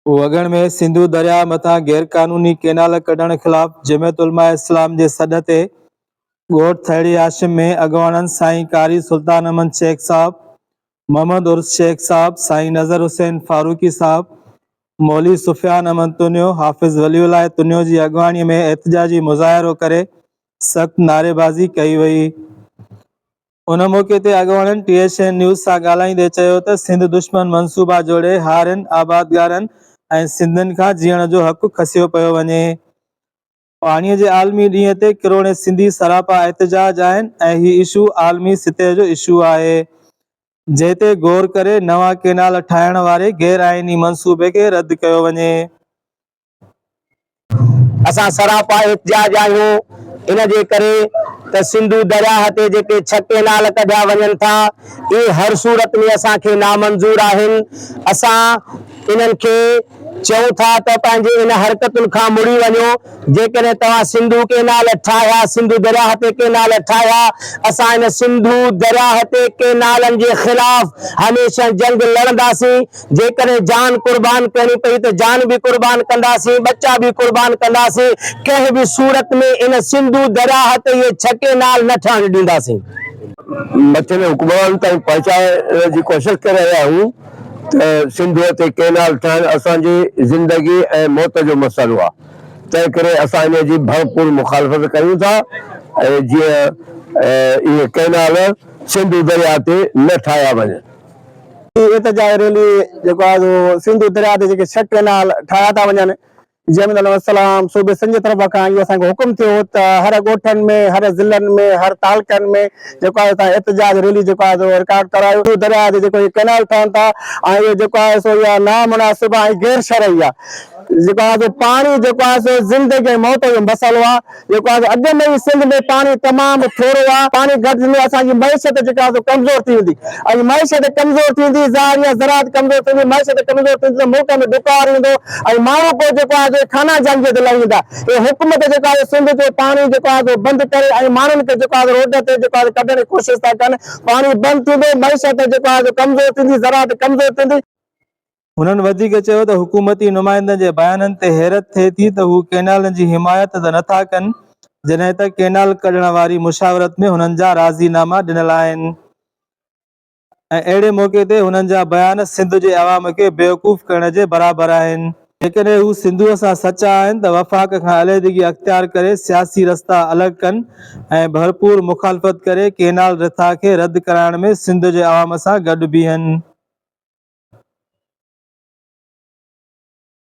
وڳڻ ۾ سنڌو درياهه مٿان غيرقانوني ڪئنال ڪڍڻ خلاف جمعيت علماء اسلام جي سڏ تي ڳوٺ ٿهڙي هاشم ۾ اڳواڻن سائين قاري سلطان احمد شيخ صاحب، محمد عرس شيخ صاحب، سائين نظر حسين فاروقي صاحب، مولوي سفيان احمد تنيو، حافظ ولي الله تنيو جي اڳواڻي ۾ احتجاجي مظاهرو ڪري سخت نعريبازي ڪئي وئي. ان موقعي تي اڳواڻن ٽي ايڇ اين نيوز سان ڳالهائيندي چيو ته سنڌ دشمن منصوبا جوڙي هارين، آبادگارن ۽ سنڌين کان جيئڻ جو حق کسيو پيو وڃي. پاڻي جي عالمي ڏينهن تي ڪروڙين سنڌي سراپا احتجاج آهن ۽ هي اشو عالمي سطح جو اشو آهي جنهن تي غور ڪري نوان ڪينال ٺاهڻ واري غير آئيني منصوبي کي رد ڪيو وڃي. اسان سراپا احتجاج آهيون ان جي ڪري ته سنڌو درياهه تي جيڪي ڇهه ڪينال ڪڍيا وڃن ٿا اهي هر صورت ۾ اسان کي نامنظور آهن اسان انهن کي چئون ٿا ته پنهنجي ان حرڪتن کان مڙي وڃو جيڪڏهن توهان سنڌو ڪينال ٺاهيا سنڌو درياهه تي ڪينال ٺاهيا اسان ان سنڌو درياهه تي ڪينالن جي خلاف هميشه جنگ لڙنداسين جيڪڏهن جان قربان ڪرڻي پئي ته جان به قربان ڪنداسين، ٻچا به قربان ڪنداسين، ڪنهن به صورت ۾ ان سنڌو درياهه تي اهي ڇهه ڪينال نه ٺهڻ ڏينداسين. مٿين حڪمرانن تائين پهچائڻ جي ڪوشش ڪري رهيا آهيون ته سنڌوء تي ڪينال ٺاهڻ اسان جي زندگي ۽ موت جو مسئلو آهي، تنهن ڪري اسان انهي جي ڀرپور مخالفت ڪريون ٿا ۽ جيئن اهي ڪينال سنڌو درياهه تي نه ٺاهيا وڃن. هي احتجاجي ريلي جيڪو آهي سو سنڌو درياء تي جيڪي ڇهه ڪئنال ٺاهيا ٿا وڃن جنهن ۾ السلام صوبي سنڌ جي طرف کان اهو اسان کي حڪم ٿيو هو ته هر ڳوٺن ۾ هر ضلعن ۾ هر تعلقن ۾ جيڪو آهي تان احتجاج ريلي جيڪو آهي سو رڪارڊ ڪرايو سنڌو درياء تي جيڪو هي ڪئنال ٺهن ٿا ۽ اهو جيڪو آهي سو اها نامناسب ۽ غير شرعي آهي جيڪو آهي سو پاڻي جيڪو آهي سو زندگي ۽ موت جو مسئلو آهي جيڪو آهي سو اڳ ۾ ئي سنڌ ۾ پاڻي تمام ٿورو آهي پاڻي گهٽ ٿيندو اسان جي معيشت جيڪا آهي سو ڪمزور ٿي ويندي ۽ معيشت ڪمزور ٿيندي ظاهري آهي زراعت ڪمزور ٿيندي معيشت ڪمزور ٿيندي ته ملڪ ۾ ڏڪار ايندو ۽ ماڻهو پوء جيڪو آهي سو خانه جنگي تي لهي ويندا هي حڪومت جيڪو آهي سنڌ جو پاڻي جيڪو آهي سو بند ڪري ۽ ماڻهن کي جيڪو آهي سو روڊ تي جيڪو آهي سو ڪڍڻ جي ڪوشش ٿا ڪن پاڻي بند ٿيندو معيشت جيڪو آهي سو ڪمزور ٿيندي زراعت ڪمزور ٿيندي. هنن وڌيڪ چيو ته حڪومتي نمائندن جي بيانن تي حيرت ٿئي ٿي ته هو ڪئنالن جي حمايت ته نٿا ڪن جڏهن ته ڪئنال ڪڍڻ واري مشاورت ۾ هنن جا راضي ناما ڏنل آهن ۽ اهڙي موقعي تي هنن جا بيان سنڌ جي عوام کي بيوقوف ڪرڻ جي برابر آهن. جيڪڏهن هو سنڌوء سان سچا آهن ته وفاق کان عليحدگي اختيار ڪري سياسي رستا الڳ ڪن ۽ ڀرپور مخالفت ڪري ڪئنال رٿا کي رد ڪرائڻ ۾ سنڌ جي عوام سان گڏ بيهن.